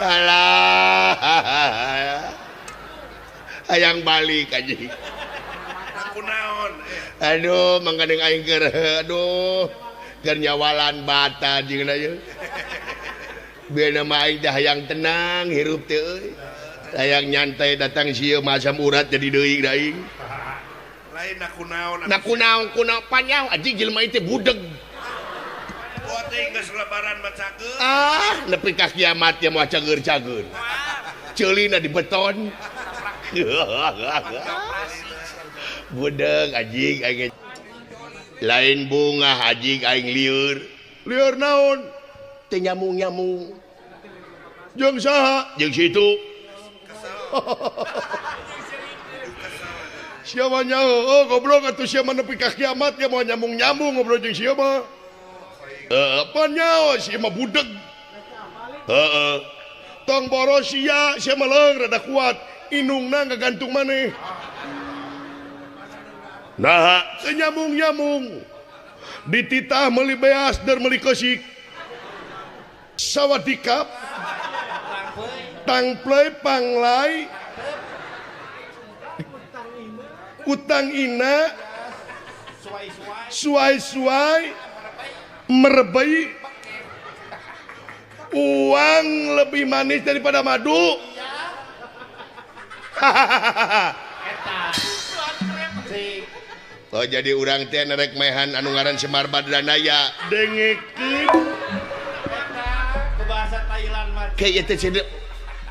Alah. Hayang balik anjing. Kunaon? Aduh, mangkaning aing keur aduh, keur nyawalan bata jeung ieu. Bieu mah aing teh hayang tenang hirup teh euy. Hayang nyantai datang sieu masam urat jadi deui da aing. Lain na kunaon. Na kunaon kunaon panjang anjing jelema ieu teh budeg. Buat teh geus lebaran mah cageur. Ah, nepi ka kiamat ya moal cageur-cageur. Ceulina di beton. Budeg anjing aing. Lain bunga anjing aing lieur. Lieur naon? Teu nyamung-nyamung. Jeung saha? Jeung situ. Siapa nyaho? Oh, goblok atuh sia mah nepi ka kiamat ya moal nyambung-nyambung ngobrol jeung sia mah. Heeh, pan nyaho sia mah budeg. Heeh. Tong boros sia, sia mah leung rada kuat. Inungna ngagantung maneh. Nah, teu nyambung-nyambung. Dititah meuli beas der meuli keusik. Sawadikap tangplei panglai utang ina suai-suai merebei uang lebih manis daripada madu. Hahaha. Oh jadi urang teh nerek mehan anu ngaran Semar Badranaya dengekeun bahasa Thailand mah kayak teh cenah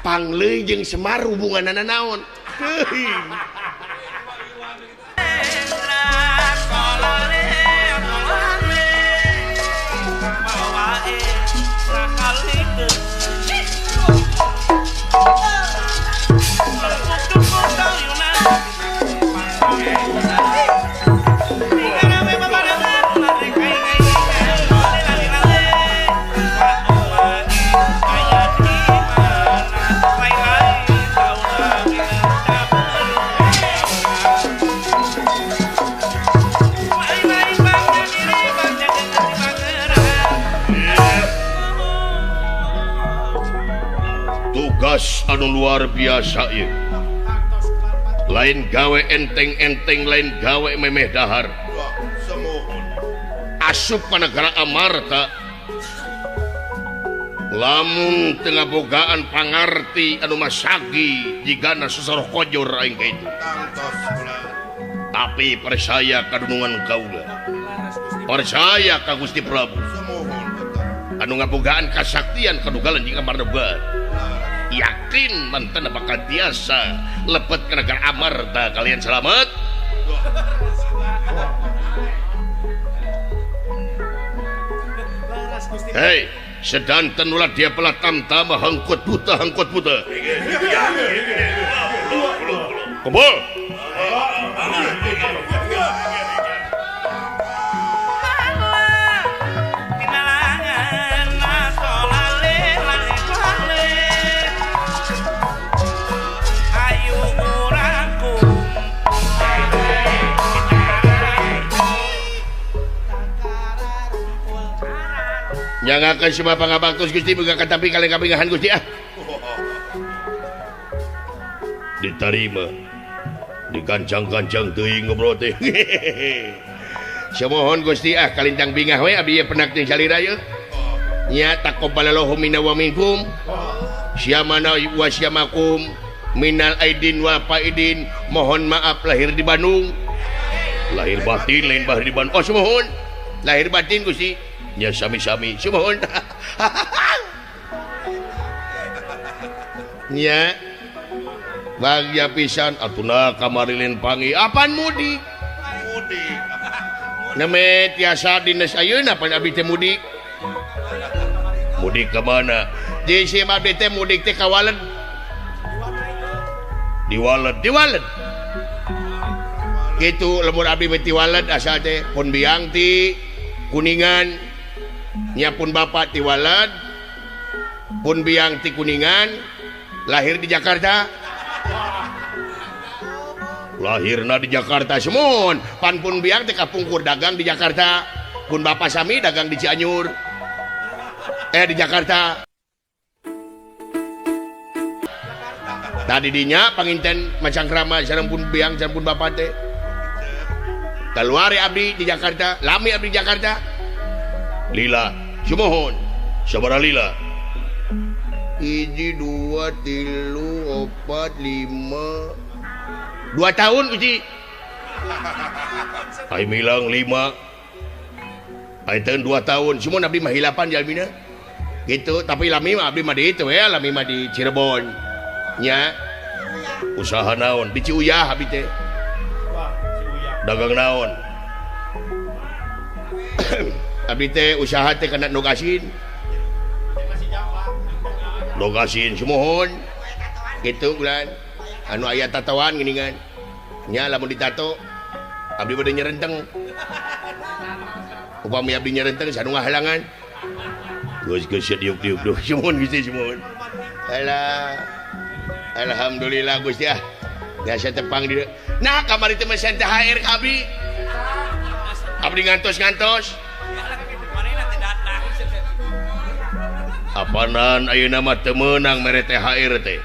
pangleuy jeung Semar hubunganna naon teuing. Tugas anu luar biasa ieu. Lain gawe enteng-enteng, lain gawe memeh dahar. Asup ka negara Amarta. Lamun teu ngabogaan pangarti anu masagi jigana sosoroh kojor aing ka itu. Tapi percaya kadunungan kaula. Percaya ka Gusti Prabu. Anu ngabogaan kasaktian kadugalan jeung Amarta. Yakin mantan bakal tiasa lepet ke negara Amarta kalian selamat. Hei, sedanten ulah dia pelah tamtama hangkut buta hangkut buta. Kumpul. Nyangakeun semua pangabaktos Gusti boga katampi kaleng kapingahan Gusti ah. Diterima. Digancang-gancang teuing ngobrol teh. Sumuhun Gusti ah kalintang bingah we abdi penak jeung salira ieu. Nya taqabbalallahu minna wa minkum. Syamana wa syamakum minal aidin wal faidin. Mohon maaf lahir di Bandung. Lahir batin lain bahir di Bandung. Oh sumuhun. Lahir batin Gusti. Ya sami-sami sumuhun. Nya bagya pisan atuna kamarilin pangi apan mudik mudik neme tiasa dinas ayeuna pan abdi teh mudik mudik ka mana di si abdi teh mudik teh ka Waled di Waled di Waled kitu lembur abdi beti Waled asal teh pun biang ti Kuningan nya pun bapak ti Waled pun biang ti Kuningan lahir di Jakarta lahirna di Jakarta semun pan pun biang teh kapungkur dagang di Jakarta pun bapak sami dagang di Cianjur di Jakarta. Tadi dinya panginten macangkrama sareng pun biang sareng pun bapak teh. Keluar abdi di Jakarta, lami abdi di Jakarta. Lila, sumuhun. Sabaraha lila? 1 2 3 4 5 2 tahun Gusti. Ai milang 5. Ai teu 2 tahun, sumuhun abdi mah hilapan jalmina. Gitu, tapi lami mah abdi mah di itu ya, lami mah di Cirebon. Nya usaha naon di Ciuyah abdi teh. Dagang naon? Abdi teh usaha teh kana ndog asin. Ndog asin sumuhun. Gitu bulan. Anu aya tatoan geuningan. Nya lamun ditato abdi bade nyerenteng. Upami abdi nyerenteng sanu ngahalangan. Geus geus diuk-diuk duh sumuhun Gusti sumuhun. Alah. Alhamdulillah Gusti ah. Biasa tepang di. Nah, kamari teh mesen THR ka abdi. Abdi ngantos-ngantos. Apanan ayeuna mah teu meunang mere THR teh.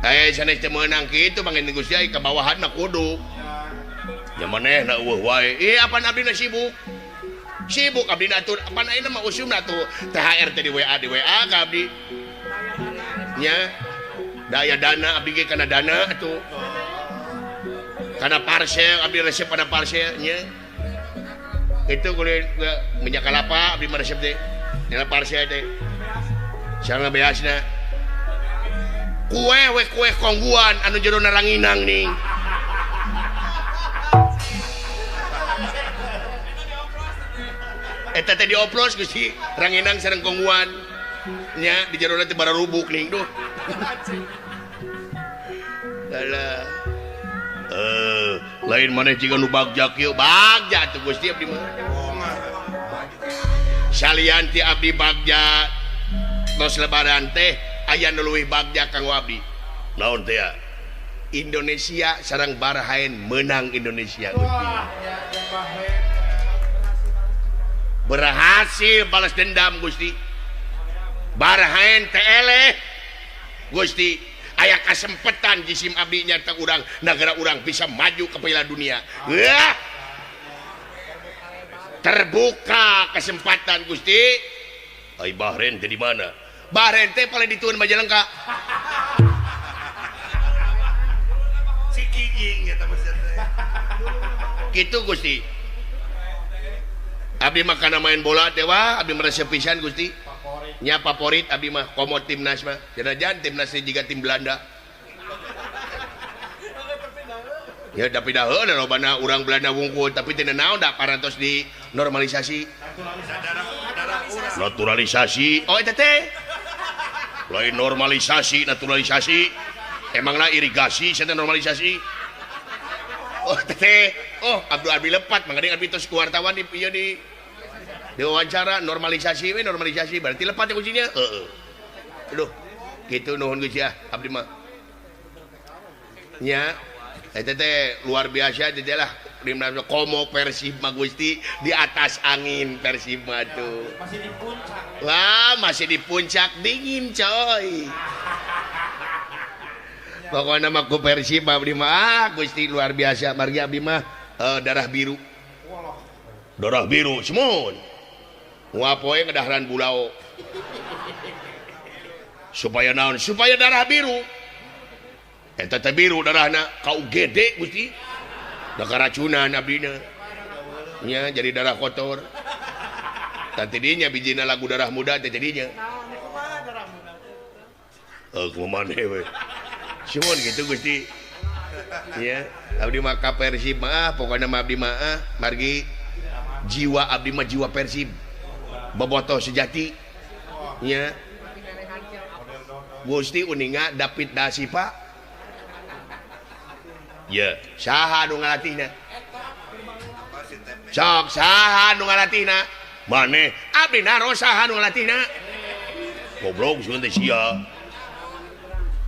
Aya sanes teu meunang kitu mangin Gusti ai ka bawahan mah kudu. Nya manehna eueuh wae. Ih apan abdi na sibuk. Sibuk abdi na atur apan ayeuna mah usumna tuh THR teh di WA di WA ka abdi. Nya daya dana abdi ge kana dana atuh. Kana parcel abdi resep pada parcel nya. Itu kulit minyak kelapa abdi mah resep teh. Nya parcel teh. Sareng beasna. Kue we kue kongguan anu jero naranginang nih. Eta teh dioplos Gusti, ranginang sareng kongguan. Nya di jero teh bararubuk nih duh. Alah. Lain maneh jiga nu bagja kieu, bagja atuh Gusti abdi mah. Salian ti abdi bagja tos lebaran teh aya nu leuwih bagja kanggo abdi. Naon teh ya? Indonesia sareng Bahrain menang Indonesia Gusti. Berhasil balas dendam Gusti. Bahrain teh eleh Gusti. Aya kasempetan jisim abdi nyata urang negara urang bisa maju ke Piala Dunia. Wah. Terbuka kesempatan Gusti. Ai Bahrain teh di mana? Bahrain teh paling dituun Majalengka. Si kijing eta mah teh. Kitu Gusti. Abdi mah kana main bola teh wah abdi meresep pisan Gusti. Nya favorit abdi mah komo timnas mah. Janajan timnas jiga tim Belanda. Ya tapi dah heuh lobana urang Belanda wungkul tapi teu naon da parantos di normalisasi. Naturalisasi. Oh eta teh. Lain normalisasi, naturalisasi. Emangna irigasi cenah normalisasi. Oh teh. Oh Abdul Abdi lepat mangga abdi tos ku wartawan di ieu di diwawancara normalisasi we normalisasi berarti lepat ya kuncinya. Heeh. Aduh, kitu nuhun Gusti ah abdi mah. Nya eta teh luar biasa teh lah komo Persib mah Gusti di atas angin Persib mah tuh. Masih di puncak. Wah, masih di puncak dingin coy. Pokokna mah ku Persib abdi mah ah Gusti luar biasa margi abdi mah darah biru. Darah biru semun. Moal poe ngedaharan bulao. Supaya naon? Supaya darah biru. Eta teh biru darahna ka UGD Gusti. Da karacunan abdina. Nya jadi darah kotor. Tah tidinya bijina lagu darah muda teh jadinya. Kumaha maneh we. Sumun kitu Gusti. Nya abdi mah ka Persib mah pokona mah abdi mah margi jiwa abdi mah jiwa Persib. Bobotoh sejati. Nya. Gusti uninga David da Silva. Ya, saha nu ngalatihna? Sok saha nu ngalatihna? Maneh abdi naros saha nu ngalatihna? Goblok sieun teh sia.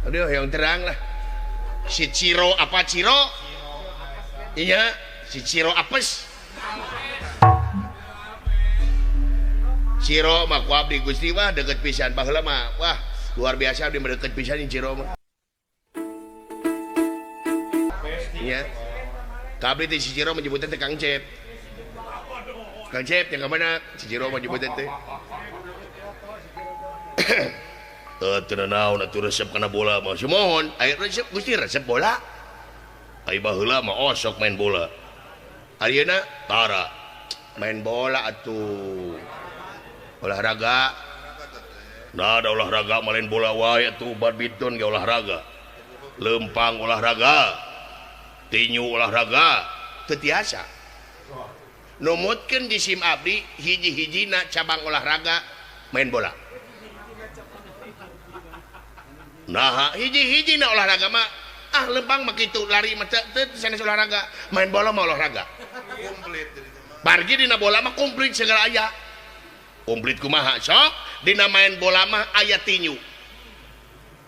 Aduh, yang terang lah. Si Ciro apa Ciro? Iya, si Ciro apes. Ciro mah ku abdi Gusti wah deket pisan baheula mah. Wah, luar biasa abdi mah deket pisan jeung Ciro mah. Ka abdi teh si Ciro menyebutna teh Kang Cep. Kang Cep yang ka mana? Si Ciro menyebutna teh. Teu naon atuh resep kana bola mah. Sumuhun, aya resep Gusti resep bola. Ai baheula mah osok main bola. Ayeuna tara main bola atuh. Olahraga. Nah, ada olahraga main bola wae atuh, badminton ge olahraga. Lempang olahraga. Tinju olahraga. Teu tiasa. Numutkeun di sim abdi hiji-hijina cabang olahraga main bola. Nah, hiji-hijina olahraga mah ah lempang mah kitu lari mah teu sanes olahraga, main bola mah olahraga. Komplit. Bargi dina bola mah komplit segala aya. Komplit kumaha sok dina main bola mah aya tinju.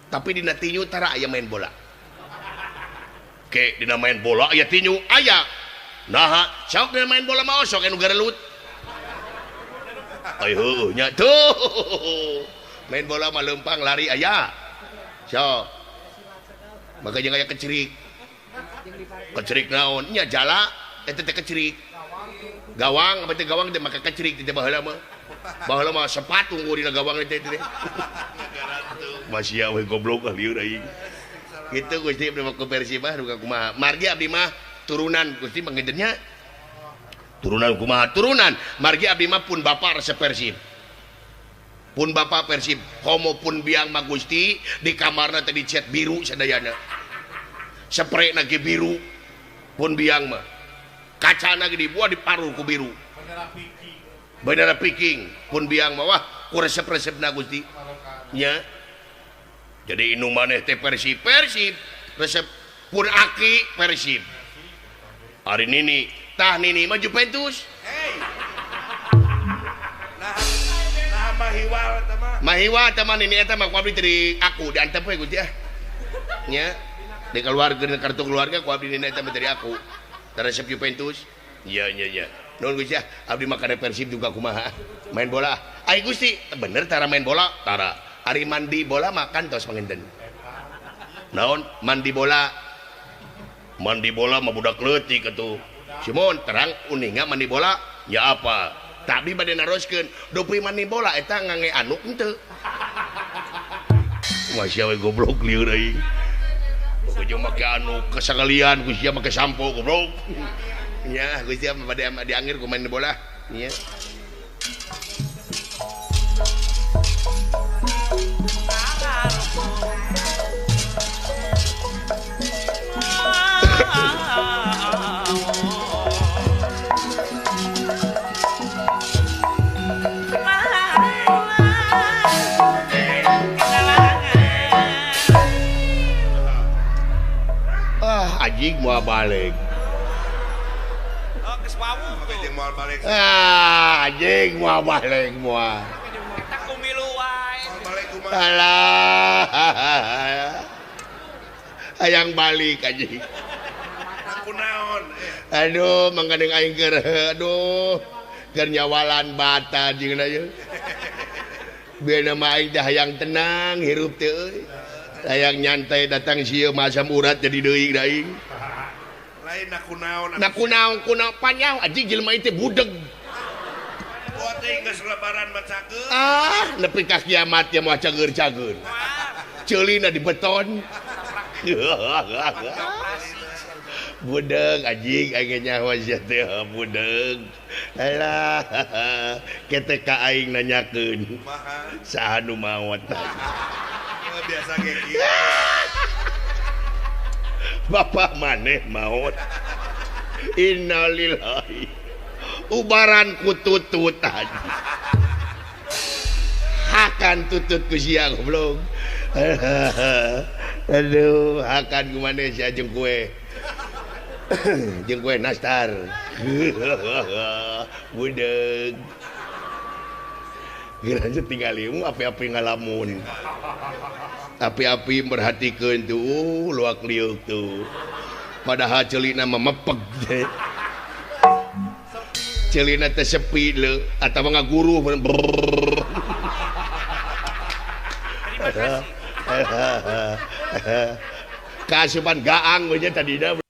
Tapi dina tinju tara aya main bola. Oke, dina main bola aya tinju aya. Nah, sok dina main bola mah sok anu garelut. Ai heueuh nya tuh. Main bola mah lempang lari aya. Sok. Maka jeung aya kecerik. Kecerik naon? Nya jala eta teh kecerik. Gawang apa teh gawang teh maka kecerik teh baheula mah. Baheula mah sepatu ngurina gawang teh teh. Masih we goblok ah lieur aing. Kitu Gusti abdi mah ku Persib mah duka kumaha. Margi abdi mah turunan Gusti mangeudeunnya. Turunan kumaha? Turunan. Margi abdi mah pun bapak resep Persib. Pun bapak Persib, homo pun biang mah Gusti di kamarna teh dicet biru sadayana. Sprayna ge biru. Pun biang mah. Kacana ge dibuat diparur ku biru. Bendera Viking pun biang mah wah ku resep-resepna Gusti. Nya. Jadi indung maneh teh Persib, Persib resep pun aki Persib. Ari nini, tah nini mah Juventus. Hey. Nah, nah mahiwal eta mah. Mahiwal eta mah nini eta mah ku abdi teh aku diantep we Gusti ah. Nya. Dikeluarkeun kartu keluarga ku abdi nini eta mah dari aku. Resep Juventus. Iya iya iya. Nuhun Gusti ah, abdi mah kana Persib juga kumaha. Main bola. Ai Gusti, bener tara main bola? Tara. Ari mandi bola makan tos panginten. Naon? Mandi bola. Mandi bola mah budak leutik atuh. Simon terang uninga mandi bola ya apa? Tapi bade naroskeun, dupi mandi bola eta ngange anuk henteu. Masih we goblok lieur aing. Ujung make anuk kesakalian Gusti make sampo goblok. Ya Gusti bade diangir ku main bola. Nya. Ah, anjing mau balik. Ah, anjing mau balik moal. Alah. Hayang balik anjing. Aduh, mangkaning aing keur aduh, keur nyawalan bata jeung aja. Bieu mah aing teh hayang tenang hirup teh euy. Hayang nyantai datang sieu masam urat jadi deui da aing. Lain nakunaon. Nakunaon kunaon panyaho anjing jelema ieu teh budeg. Ah, nepi ka kiamat ya moal cager-cager. Ceulina di beton. Budeg anjing aing nyaho sia teh budeg. Alah, kete ka aing nanyakeun. Saha nu maot. Biasa ge kieu. Bapak maneh maot. Innalillahi. Ubaran ku tutut hakan tutut ku sia goblok. Aduh, hakan ku maneh sia jeung kue. Jeung kue nastar. Budeg. Geura tinggal ieu api-api ngalamun. Api-api merhatikeun tuh luak liuk tuh. Padahal ceulina mah mepeg. Celina teh sepi leu atawa ngaguruh. Kaasupan gaang we nya tadina.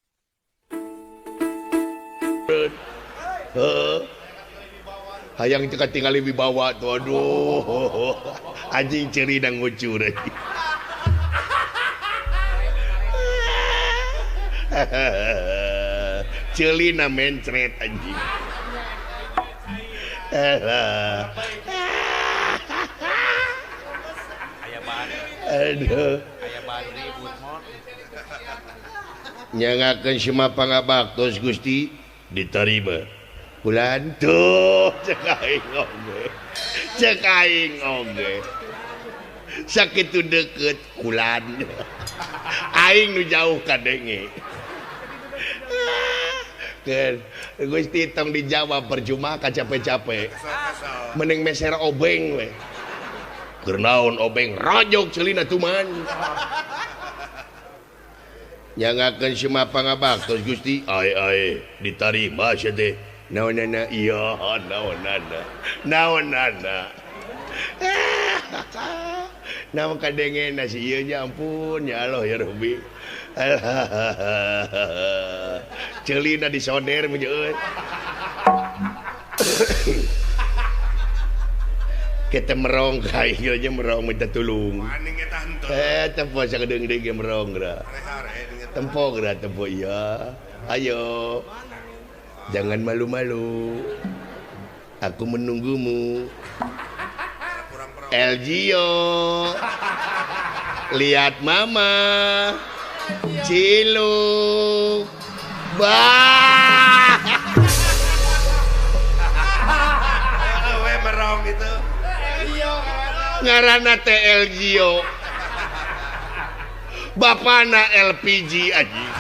Heuh. Hayang teu katingali wibawa tuh aduh. Anjing ceuri da ngucur. Ceulina mencret anjing. Aduh. Nyangakeun sima pangabaktos Gusti diterima. Bulan tuh cek aing oge. Cek aing oge. Sakitu deukeut kulan. Aing nu jauh kadenge. Keun Gusti tong dijawab percuma ka capek-capek. Mending meser obeng we. Keur naon obeng rojok ceulina tuman. Nyangakeun sima pangabaktos Gusti, ae ae ditarima sia teh. Naonana iya naonana. Naonana. Naon kadengena si ieu nya ampun ya Allah ya Rabbi. Ceulina disoder mah euy. Kita merong ka ieu nya merong minta tulung. Tempo sagedeung deui ge merong geura. Tempo geura tempo iya. Ayo. Jangan malu-malu. Aku menunggumu. Elgio. Lihat mama. Ciluk. Bah. We merong itu. Ngaranna teh Elgio. Bapana LPG anjing.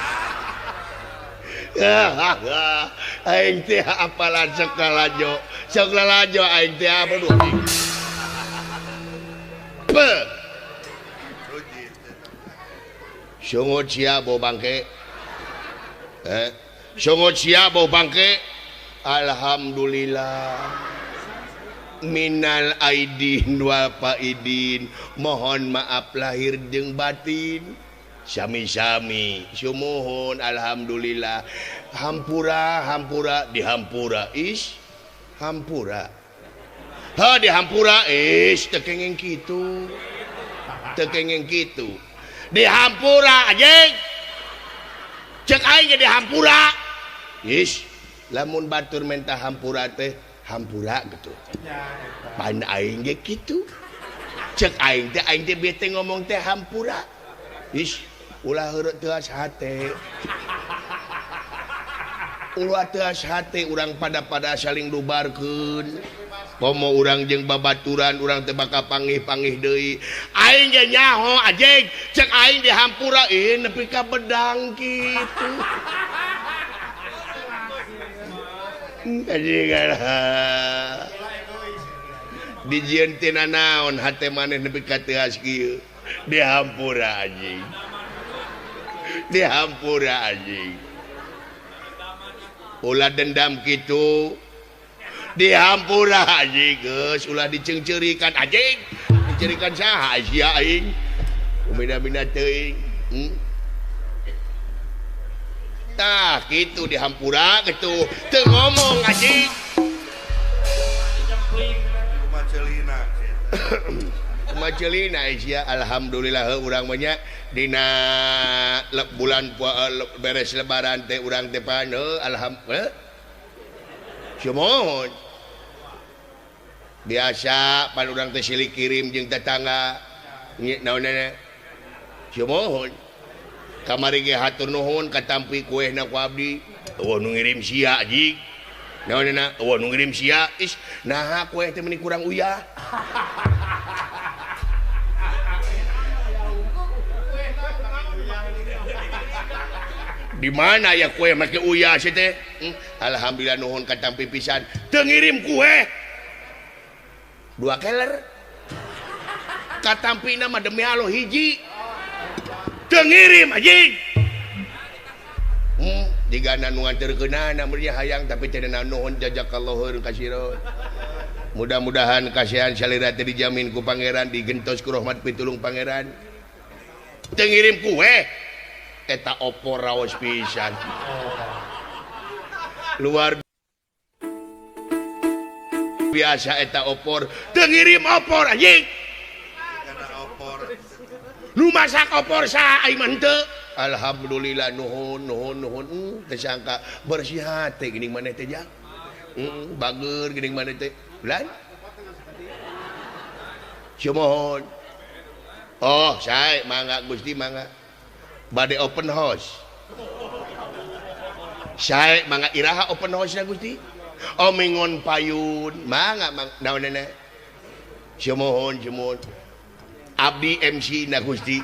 Aing teh apalan sok lalajo. Sok lalajo aing teh apa duh. Pe. Sungut sia bau bangke. Sungut sia bau bangke. Alhamdulillah. Minal aidin wal faidin. Mohon maaf lahir jeung batin. Sami-sami sumuhun alhamdulillah. Hampura hampura dihampura is hampura. Ha dihampura is teu kenging kitu. Teu kenging kitu. Dihampura anjing. Cek aing ge dihampura. Is lamun batur menta hampura teh hampura gitu. Pan aing ge kitu. Cek aing teh bete ngomong teh hampura. Is ulah heureut teuas hate. Ulah teuas hate urang pada-pada saling dubarkeun. Komo urang jeung babaturan urang teh bakal panggih-panggih deui. Aing ge nyaho anjing, cek aing dihampura ih nepi ka bedang kitu. Anjing alah. Dijieun tina naon hate maneh nepi ka teuas kieu. Dihampura anjing. Dihampura anjing. Ulah dendam kitu. Dihampura anjing geus ulah diceungceurikan anjing. Diceurikan saha sia aing. Umina-mina teuing. Tah kitu dihampura kitu. Teu ngomong anjing. Macelina sia alhamdulillah urang mah nya dina bulan beres lebaran teh urang teh pan alhamdulillah. Sumuhun. Biasa pan urang teh silih kirim jeung tetangga. Naonana? Sumuhun. Kamari ge hatur nuhun katampi kuehna ku abdi. Eueuh nu ngirim sia anjing. Naonana? Eueuh nu ngirim sia. Is naha kueh teh meuni kurang uyah. Di mana ya kue make uyah sih teh? Alhamdulillah nuhun katampi pisan. Teu ngirim kue. 2 keler. Katampina mah demi Allah hiji. Teu ngirim anjing. Digana nu nganterkeunana meureun hayang tapi teu nuhun jazakallahu khairan. Mudah-mudahan kasihan salira teh dijamin ku pangeran digentos ku rahmat pitulung pangeran. Teu ngirim kue. Eta opor raos pisan. Luar Biasa eta opor teu ngirim opor anjing. Opor. Nu masak opor saha aing mah henteu. Alhamdulillah nuhun nuhun nuhun teu sangka bersih hate geuning maneh teh jang. Bager geuning maneh teh. Lan. Sumuhun. Oh, sae mangga Gusti mangga. Bade open house. Sae mangga iraha open house na Gusti. Oh mingon payun mangga naonana. Sumuhun sumuhun. Abdi MC na Gusti.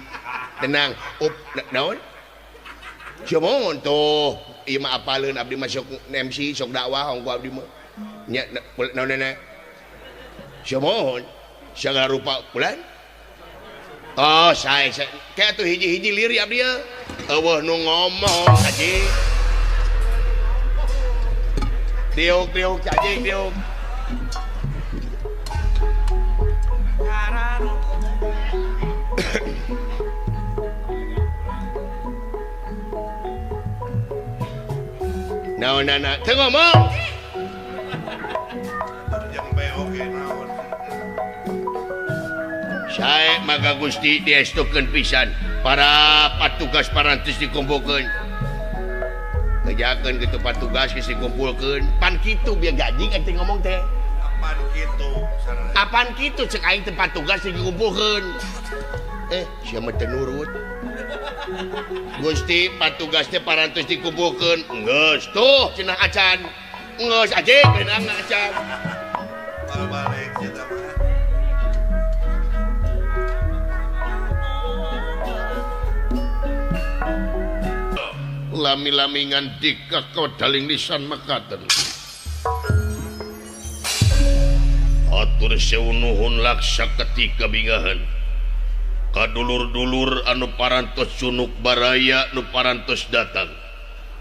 Tenang. Up naon? Sumuhun tuh ieu mah apaleun abdi mah sok MC sok dakwah hongko abdi mah. Nya naonana. Sumuhun. Sagala rupa bulan. Oh, sae kayak tuh hiji-hiji liri abdi ye. Eueuh nu ngomong anjing. Diuk-diuk anjing diuk. Naonana teu ngomong. Jeung oge naon. Sae maka Gusti diestukeun pisan para patugas parantos dikumpulkeun. Ngejakeun kitu patugas geus dikumpulkeun. Pan kitu bieu gajing atuh ngomong teh. Apan kitu sararea. Apan kitu cek aing teh patugas dikumpulkeun. Sia mah teu nurut. Gusti patugas teh parantos dikumpulkeun. Geus tuh cenah acan. Geus anjing beunang acan. Balik cenah mah. Lami-lami ngandika kawadaling lisan mekaten. Atur sewu nuhun laksa ketika bingahan. Kadulur-dulur anu parantos cunuk baraya nu parantos datang.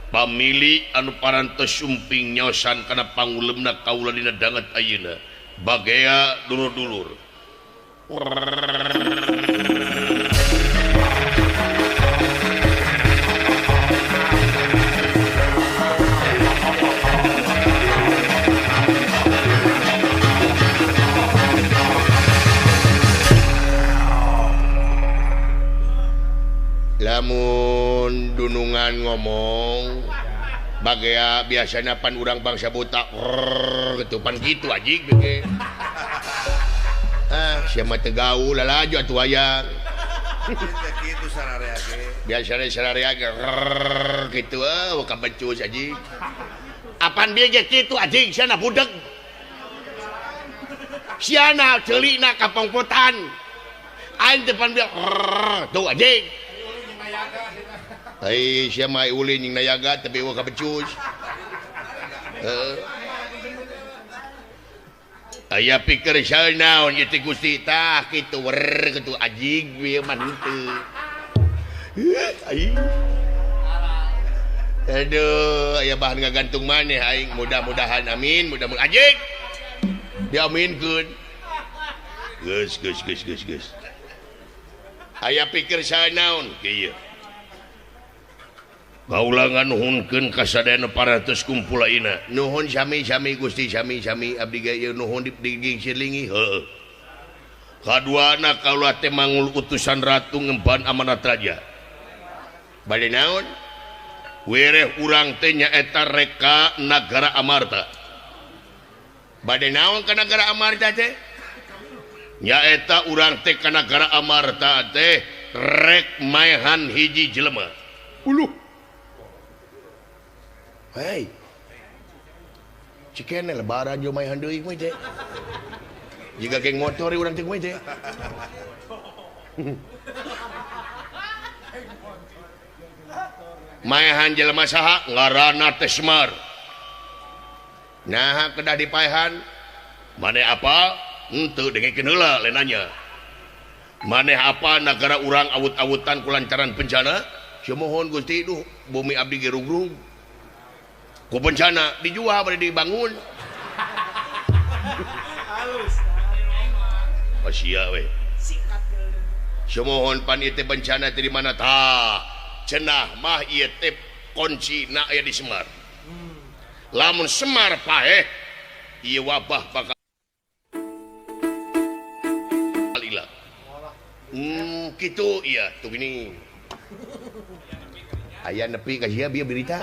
Pamili anu parantos sumping nyosan kana pangulemna kaula dina danget ayeuna. Bagea dulur-dulur. Lamun dunungan ngomong bagea biasanya pan urang bangsa botak gitu pan gitu anjing bege. Ah sia mah teu gaul lalajo atuh hayang. Kitu sararea ge. Biasana sararea ge gitu ah kabecus anjing. Apan bieu ge kitu anjing siana budeg. Siana ceulina ka pongpotan. Aing teh pan bieu tuh anjing. Hei, sia mah ulin jeung nayaga tapi eueuh kabecus. Heeh. Aya pikir sae naon ieu teh Gusti tah kitu wer kitu anjing ieu mah henteu. Aing. Aduh, aya bahan ngagantung maneh aing mudah-mudahan amin, mudah-mudahan anjing. Diaminkeun. Geus geus geus geus geus. Aya pikir sae naon kieu. Kaula nganuhunkeun ka sadayana parantos kumpul ayeuna. Nuhun sami-sami Gusti sami-sami abdi ge ieu nuhun digingsirlingi heueuh. Kaduana kaula teh mangul utusan ratu ngemban amanat raja. Bade naon? Wereh urang teh nyaeta reka nagara Amarta. Bade naon ka nagara Amarta teh? Nyaeta urang teh ka nagara Amarta teh rek maehan hiji jelema. Uluh. Hei, cikene lebaran jo maehan deui mah teh. Jiga geng motor urang teh mah teh. Maehan jelema saha ngaranna teh Semar. Naha kedah dipaehan? Maneh apa? Henteu dengekeun heula lain nanya. Maneh apa nagara urang awut-awutan kulantaran bencana? Sumuhun Gusti duh bumi abdi ge rugrug. Ku bencana dijual bade dibangun. Halus. Asia we. Sumuhun pan ieu teh bencana teh di mana tah? Cenah mah ieu teh kuncina aya di Semar. Lamun Semar paeh ieu wabah bakal Gitu iya tuh gini. Aya nepi ka sia bieu berita.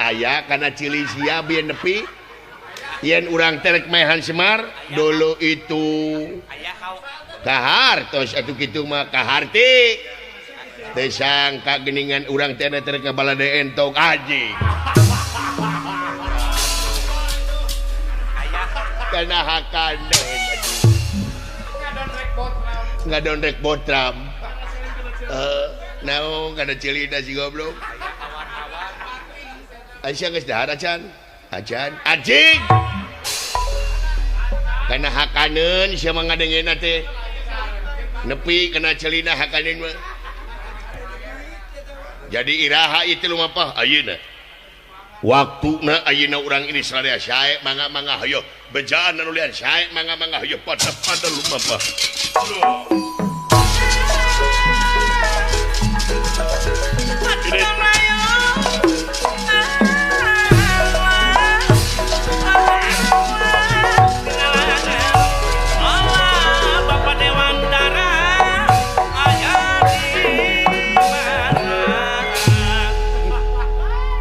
Aya kana cili sia bieu nepi. Yen urang terek maehan Semar dulu itu. Kahar tos atuh kitu mah kaharti. Teu sangka geuningan urang teh terek ngabalade entog anjing. Kana hakaneun ngadonrek botram. Naon kana cilina si goblok. Aisyah geus dahar acan. Acan anjing. Kana hakaneun sia mah ngadengena teh. Nepi kana celina hakaneun mah. Jadi iraha ieu teh lumampah ayeuna. Waktuna ayeuna urang ini sadaya sae mangga-mangga hayo bejaan anu lian sae mangga-mangga hayo pada-pada lumampah.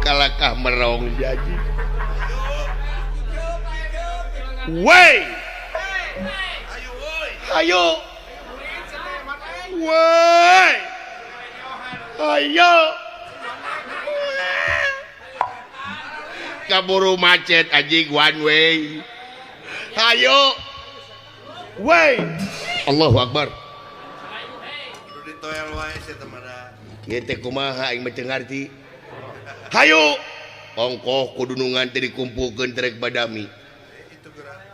Kalakah merong jaji. Woi. Ayo. Woi. Ayo. Kaburu macet anjing one way. Ayo. Woi. Allahu Akbar. Kudu ditoel wae sia teh mah. Ieu teh kumaha aing mah teu ngarti. Hayu. Ongkoh kudunungan teh dikumpulkeun terek badami.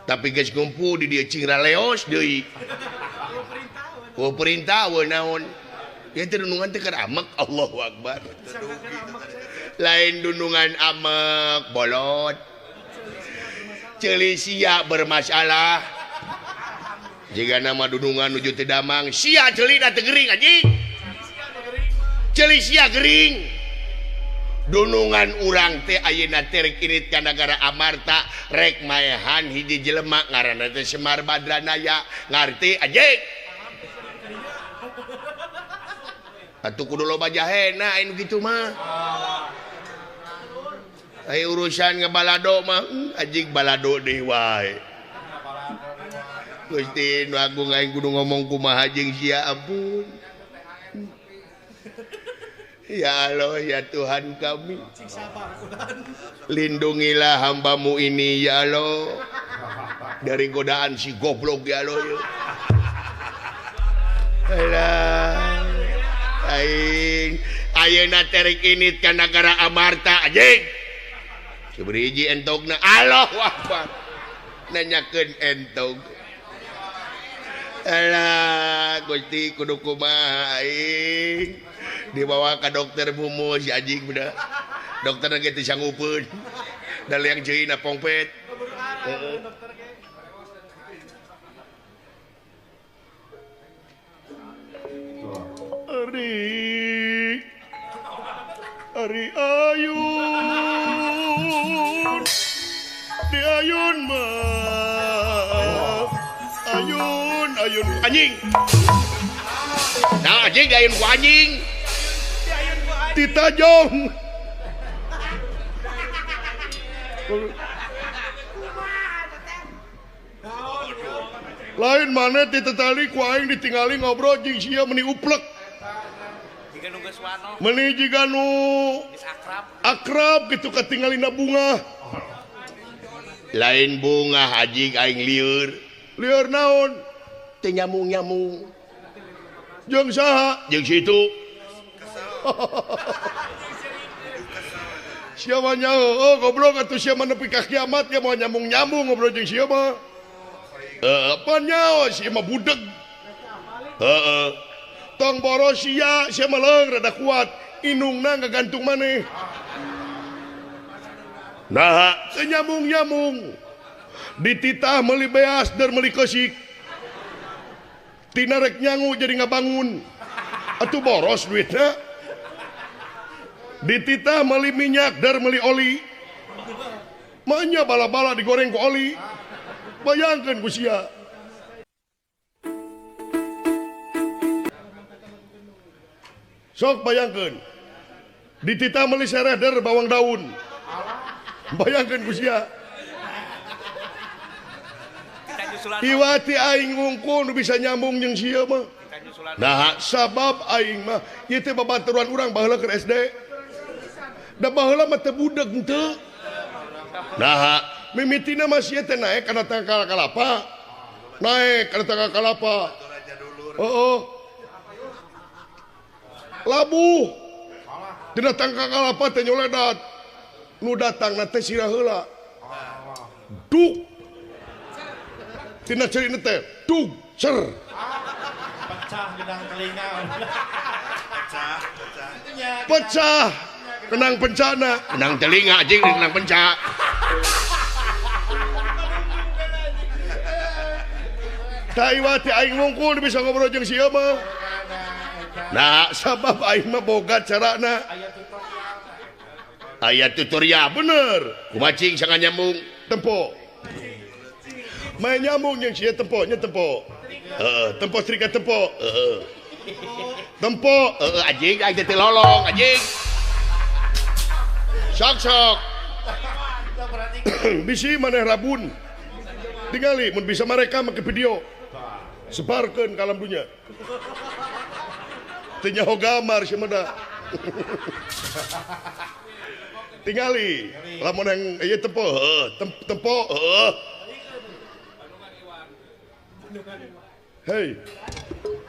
Tapi geus ngumpul di dieu cing raleos deui. Ku perintah we naon. Ieu teh dunungan teh keur amek. Allahu Akbar. Lain dunungan amek bolot. Ceuli sia bermasalah. Jika nama dunungan nuju teu damang, sia ceulina teu gering anjing. Ceuli sia gering. Dunungan urang teh ayeuna teh rek irit ka nagara Amarta rek maehan hiji jelema ngaranna teh Semar Badranaya ngarti anjing. Atuh kudu loba jahena anu kitu mah. Ai urusan ngabalado mah anjing balado deui wae. Gusti nu agung aing kudu ngomong kumaha jeung sia ampun. Ya Allah ya Tuhan kami, lindungilah hambamu ini ya Allah dari godaan si goblok ya Allah ya. Alah, aing ayeuna terek init ka nagara Amarta anjing. Sabariji entogna Allahu Akbar. Nanyakeun entog. Alah, Gusti kudu kumaha aing. Dibawa ke dokter Mumu si anjing budak. Dokter ge teu sanggupeun. Da liang ceuna pongpet. Heeh. Ari Ari ayun di ayun mah ayun ayun anjing. Nah anjing di ayun ku anjing. Ditajong. Lain mana titetali ku aing ditingali ngobrol jeung sia meni uplek. Meni jiga nu akrab gitu katingalina bunga. Lain bunga anjing aing lieur. Lieur naon? Teu nyamung-nyamung. Jeung saha? Jeung situ. Siapa nyaho? Oh goblok atuh sia mah nepi ka kiamat ya mau nyambung-nyambung ngobrol jeung sia mah. Heeh, pan nyaho sia mah budeg. Heeh. Tong boros sia, sia mah leung rada kuat, indungna ngagantung maneh. Nah, teu nyambung-nyambung. Dititah meuli beas der meuli keusik. Tina rek nyangu jadi ngabangun. Atuh boros duitna. Dititah meuli minyak dar meuli oli. Manya bala-bala digoreng ku oli. Bayangkeun ku sia. Sok bayangkeun. Ditita meuli sereder bawang daun. Bayangkeun ku sia. Iwati aing wungkul nu bisa nyambung jeung sia mah. Nah, sabab aing mah ieu teh babaturan urang baheula keur SD. Da baheula mah teu budeg henteu. Nah, mimitina mah sia teh naek kana tangkal kalapa. Naek kana tangkal kalapa. Heeh. Labuh. Dina tangkal kalapa teh nyoledat. Nu datangna teh sirah heula. Duk. Tina ceurina teh dug cer. Pecah gedang telinga. Pecah, pecah. Pecah. Kenang pencana, kenang telinga anjing kenang penca. Taiwati aing wungkul bisa ngobrol jeung sia mah. Nah, sabab aing mah boga carana. Aya tutorial bener. Kumaha cing sangan nyambung tempo. Main nyambung jeung sia tempo nya tempo. Heeh, tempo serikat tempo. Heeh. Tempo, heeh anjing aing teh lolong anjing. Sok sok. Bisi maneh rabun. Tingali mun bisa mereka make video. Sebarkeun ka alam dunya. Teu nyaho gambar sia mah da. Tingali lamun yang ieu tempo, heeh, tempo, heeh. Hei.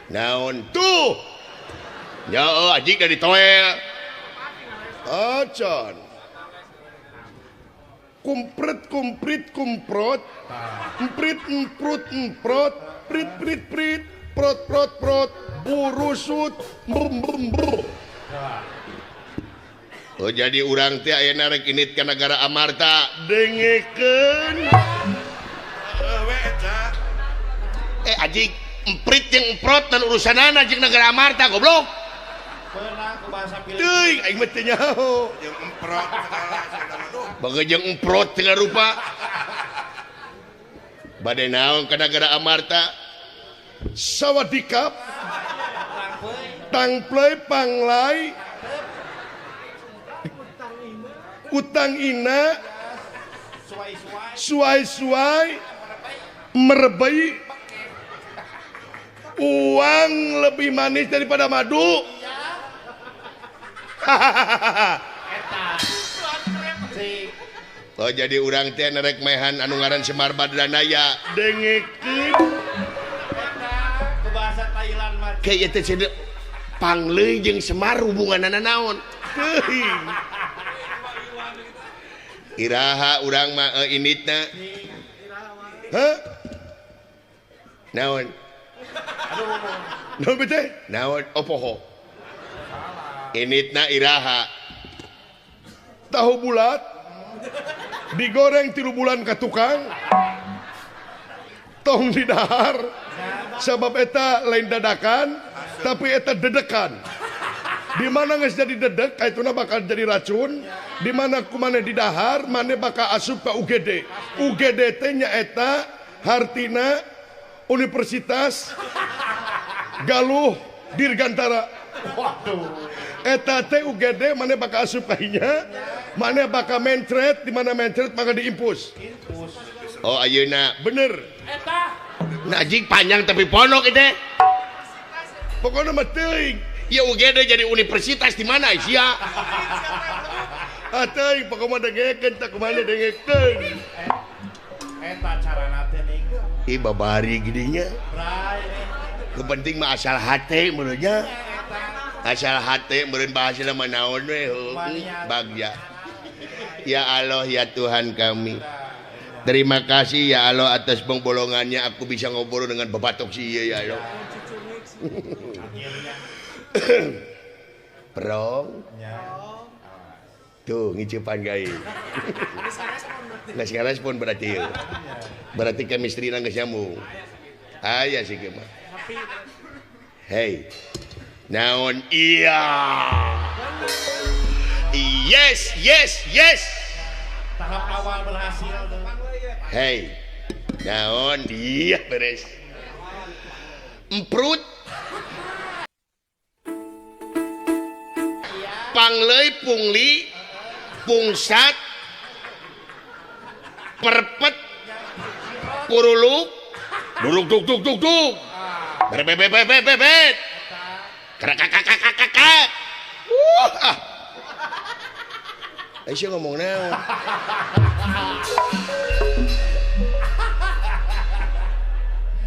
Naon tuh? Ya anjing dari toel. Acan. Kumpret kumprit kumprot. Emprit emprut emprot. Prit prit prit. Prot prot prot. Burusut. Brum brum brum. Oh jadi urang teh ayeuna rek init ka negara Amarta. Dengekeun. Anjing emprit jeung emprot dan urusanana jeung negara Amarta goblok. Teuing aing mah teu nyaho. Jeung emprot segala aduh. Baga jeung emprot segala rupa. Bade naon ka negara Amarta? Sawadikap. Tangpleuy panglai. Utang ina. Suai-suai. Merebei. Uang lebih manis daripada madu. Oh jadi urang teh nerek mehan anu ngaran Semar Badranaya. Dengekeun. Eta bahasa Thailand mah. Kayak teh cenah Pangleuy jeung Semar hubunganna naon? Teuing. Iraha urang mah initna. Hah? Naon? Naon teh? Naon opoho? Initna iraha. Tahu bulat digoreng 3 bulan ka tukang. Tong didahar. Sabab eta lain dadakan, tapi eta dedekan. Di mana geus jadi dedek, kaituna bakal jadi racun. Di mana ku maneh didahar, maneh bakal asup ka UGD. UGD teh nyaeta hartina Universitas Galuh Dirgantara. Waduh. Eta teh UGD maneh bakal asup ka inya, maneh bakal mencret, di mana mencret maka diimpus. Oh ayeuna bener. Eta. Nah anjing panjang tapi ponok itu. Pokoknya mah teuing. Ya UGD jadi universitas di mana sia? Ah teuing pokoknya dengekeun tak kumaha dengekeun. Eta carana teh ning. Ih babari geudinya. Kepenting mah asal hate meureunnya. Asal hate meureun bahasana mah naon we bagja. Ya Allah ya Tuhan kami. Terima kasih ya Allah atas pembolongannya aku bisa ngobrol dengan babatok si ya Allah. Perong. Tuh ngicepan gae. Geus ngarespon berarti. Berarti chemistry na geus nyambung. Aya sih mah. Hey. Naon iya. Yes, yes, yes. Tahap awal berhasil. Hey. Naon iya beres. Emprut. Pangleuy pungli pungsat perpet puruluk duruk duk duk duk duk berbebebebebebet krakakakakakak. Ah. Aisyah ngomong naon.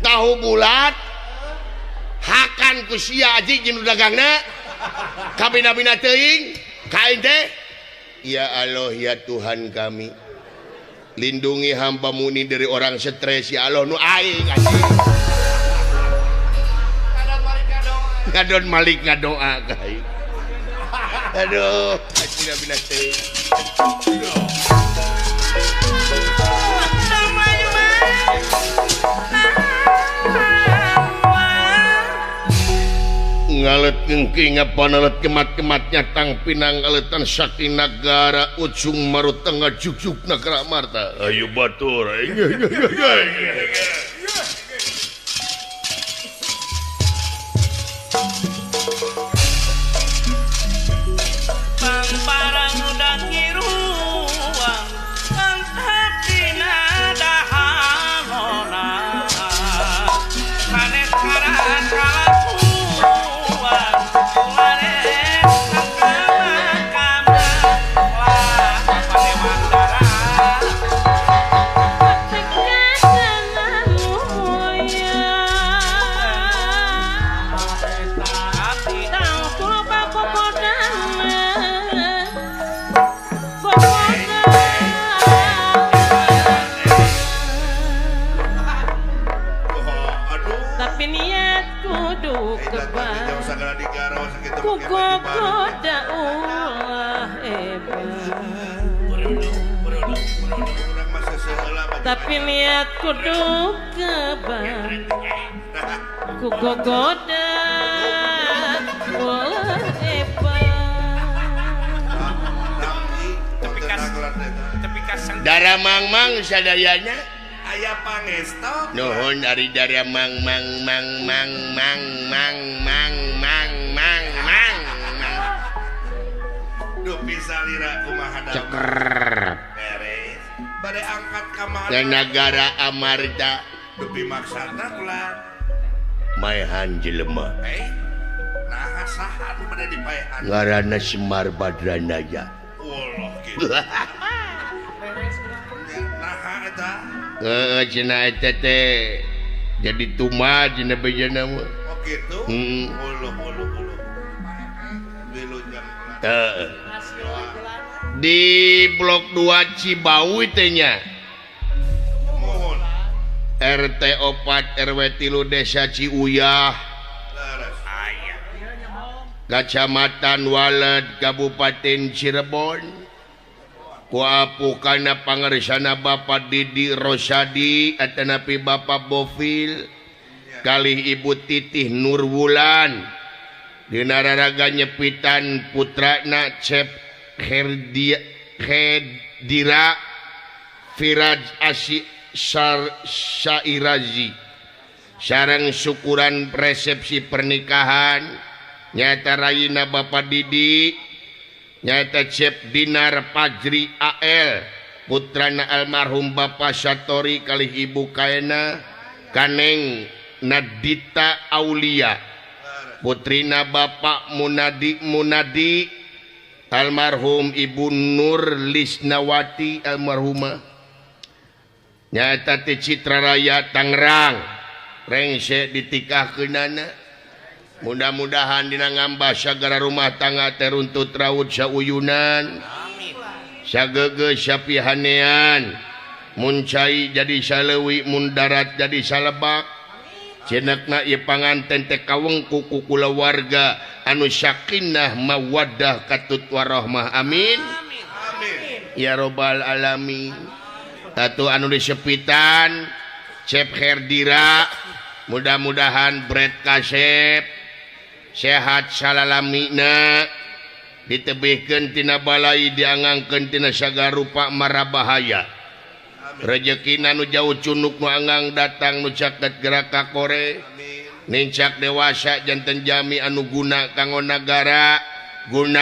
Tahu bulat hakan ku sia aji jeung nu dagangna kabina-bina teuing ka aing teh. Ya Allah ya Tuhan kami, lindungi hambamu ini dari orang stres. Ya Allah nu aing anjing. Ngadon malik ngadoa ka aing. Aduh, kabina-bina teuing. Ngalet ngengking panalet kemat-kematnya tang pinang ngaletan saking nagara ujung marut tengah jujuk nagara marta. Ayo batur. Pangparang udah ngiruang mantap dina dahalona sanes karan kalakuan kulares kama-kama lah panemandara Tapi niat kudu kebal ku gogoda ulah hebat. Tapi niat kudu kebal ku gogoda ulah hebat. Dara mang-mang sadayana aya pangesto. Nuhun ari dara mang mang mang mang mang mang mang mang mang mang mang. Dupi salira kumaha da. Ceker. Beres. Bade angkat ka mana? Nagara Amarta. Dupi maksana kula. Maehan jelema. Naha saha nu bade dipaehan? Ngaranna Semar Badranaya. Wallah kitu. Naha eta? Heeh, cenah eta teh jadi tumat cenah bejana mah. Oh kitu? Heeh. Uluh uluh uluh. Wilujeng. Heeh. Di Blok 2 Cibawi teh nya. Mohon. RT 4 RW 3 Desa Ciuyah. Leres. Aya. Kacamatan Waled Kabupaten Cirebon. Ku apukana pangersana Bapak Didi Rosadi atanapi Bapak Bofil kalih Ibu Titih Nurwulan dina raraga nyepitan putrana Cep Hedira Firaj Asi Sairazi sareng syukuran resepsi pernikahan nyata rayina Bapak Didi nyata Cep Dinar Pajri AL putrana almarhum Bapak Satori kalih Ibu Kaena Kaneng Nadita Aulia putrina Bapak Munadi Munadi almarhum Ibu Nur Lisnawati almarhumah nyata ti Citra Raya Tangerang rengse ditikahkeunana. Mudah-mudahan dina ngambah sagara rumah tangga teruntut raut sauyunan sageugeuh sapihanean mun cai jadi saleuwi mun darat jadi salebak cenekna ieu panganten teh kawengku ku kulawarga anu sakinah mawaddah katut warahmah. Amin amin ya robbal alamin. Tatu anu disepitan Cep Herdira mudah-mudahan bret kasep sehat salalamina ditebihkeun tina balai diangangkeun tina sagarupa marabahaya rejekina nu jauh cunuk nu angang datang nu caket gerak ka kore nincak dewasa janten jami anu guna kanggo nagara guna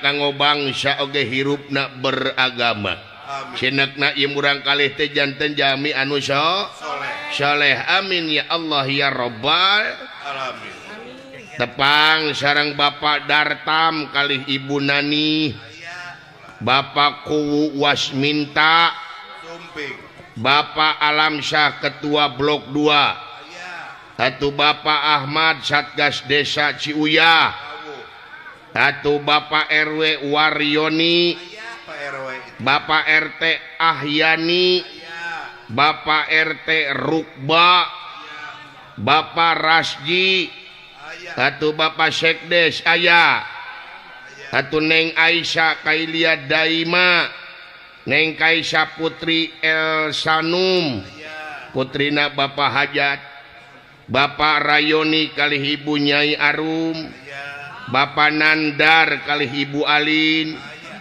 kanggo bangsa oge hirupna beragama. Cenekna ieu murang kalih teh janten jami anu soleh. Amin ya Allah ya Rabbal alamin. Tepang sareng Bapak Dartam kalih Ibu Nani, Bapak Kuwu Wasminta, Bapak Alamsyah Ketua Blok 2, Atuh Bapak Ahmad Satgas Desa Ciuyah, Atuh Bapak RW Waryoni, Bapak RT Ahyani, Bapak RT Rukba, Bapak Rasji, atuh Bapak Sekdes aya, atuh Neng Aisyah Kailia Daima, Neng Kaisa Putri El Sanum, putrina Bapak Hajat, Bapak Rayoni kalih Ibu Nyai Arum, Bapak Nandar kalih Ibu Alin,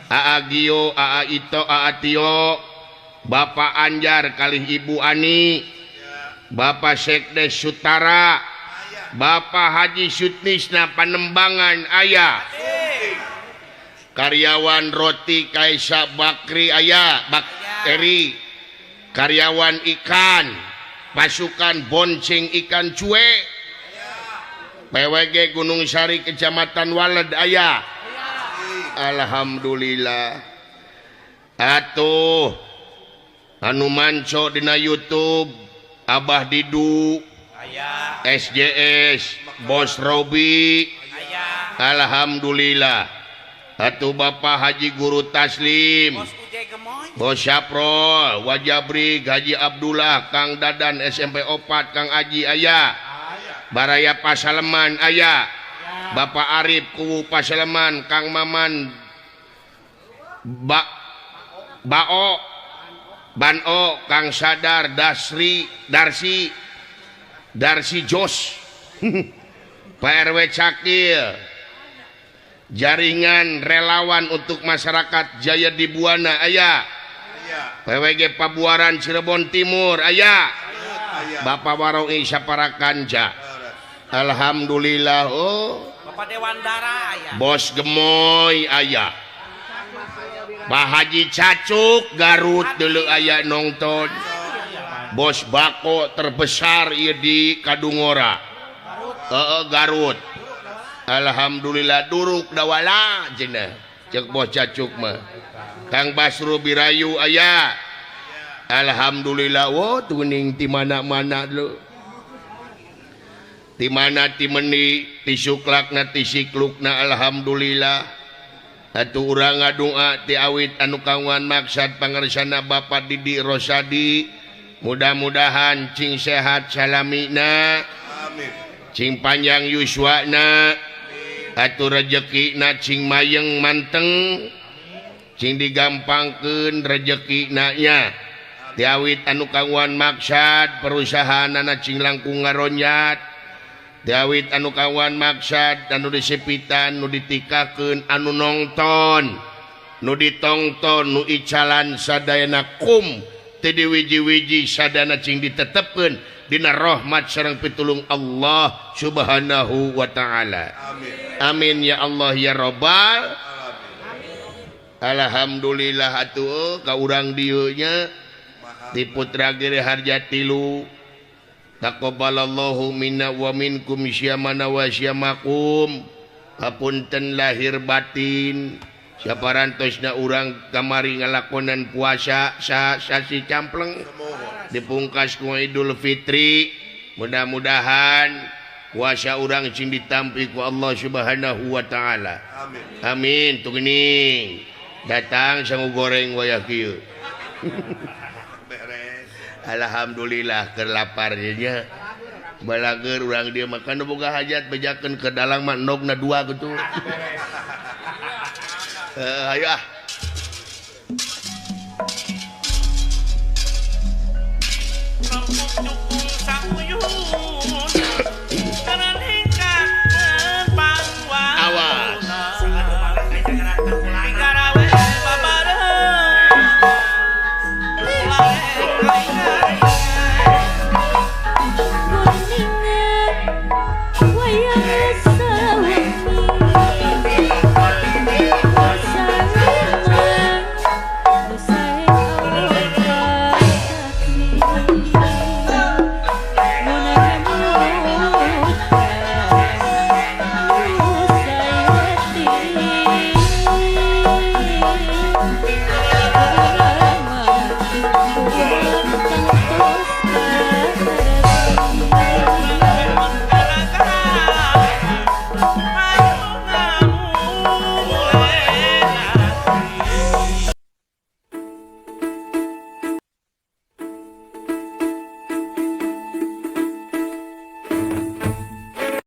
Aa Gio, Aa Ito, Aa Tio, Bapak Anjar kalih Ibu Ani, Bapak Sekdes Sutara, Bapak Haji Sutnisna Panembangan aya, karyawan roti Kaisa Bakri aya, Bakteri, karyawan ikan, pasukan bonceng ikan cuek, PWG Gunung Sari Kecamatan Waled aya. Alhamdulillah. Atuh anu manco dina YouTube Abah Didu aya, SJS Bos Robi aya. Alhamdulillah. Atuh Bapak Haji Guru Taslim, Bos Syaprol, Wajabri, Haji Abdullah, Kang Dadan SMP 4, Kang Aji aya, Baraya Pasaleman aya, Bapak Arif Kuwu Pasaleman, Kang Maman Bao Bano, Kang Sadar Dasri Darsi Darsi Jos, Pak RW Cakil, jaringan relawan untuk masyarakat Jaya Dibuana aya, PWG Pabuaran Cirebon Timur aya, Bapak Waroi Saparakanca. Alhamdulillah. Oh, Bapak Dewandara aya, Bos Gemoy aya, Pak Haji Cacuk Garut dulu aya nonton, Bos Bako terbesar ieu di Kadungora, Garut. Alhamdulillah duruk dawala cenah cek Bos Cacuk mah. Kang Basru Birayu aya. Alhamdulillah. Oh, tuning ti mana-mana lu. Ti mana ti meni ti suklakna ti siklukna alhamdulillah. Atuh urang ngadua ti awit anu kawan maksad pangersana Bapak Didi Rosadi, mudah-mudahan cing sehat salamina, amin, cing panjang yuswana, atuh rejekina cing mayeng manteng, cing digampangkeun rejekina nya. Ti awit anu kawan maksad perusahaanana cing langkung ngaronyat. Dawit anu kawan maksad anu disepitan nu ditikakeun anu nongton nu ditongton nu icalan sadayana kum teu diwiji-wiji sadana cing ditetepkeun dina rahmat sareng pitulung Allah Subhanahu wa taala. Amin. Amin ya Allah ya Rabbal alamin. Alhamdulillah atuh ka urang dieu nya di Putra Giri Harja 3. Taqabbalallahu minna wa minkum syamana wa syamakum. Hapunten lahir batin. Saparantosna urang kamari ngalakonan puasa sasi campleng dipungkas ku Idul Fitri. Mudah-mudahan puasa urang sing ditampi ku Allah Subhanahu wa taala. Amin. Amin. Tuh geuning. Datang sangu goreng wayah kieu. Alhamdulillah keur laparnya balager urang dia makan boga hajat bejakeun ke dalang mah endogna dua gitu. Ayo ah. Awas.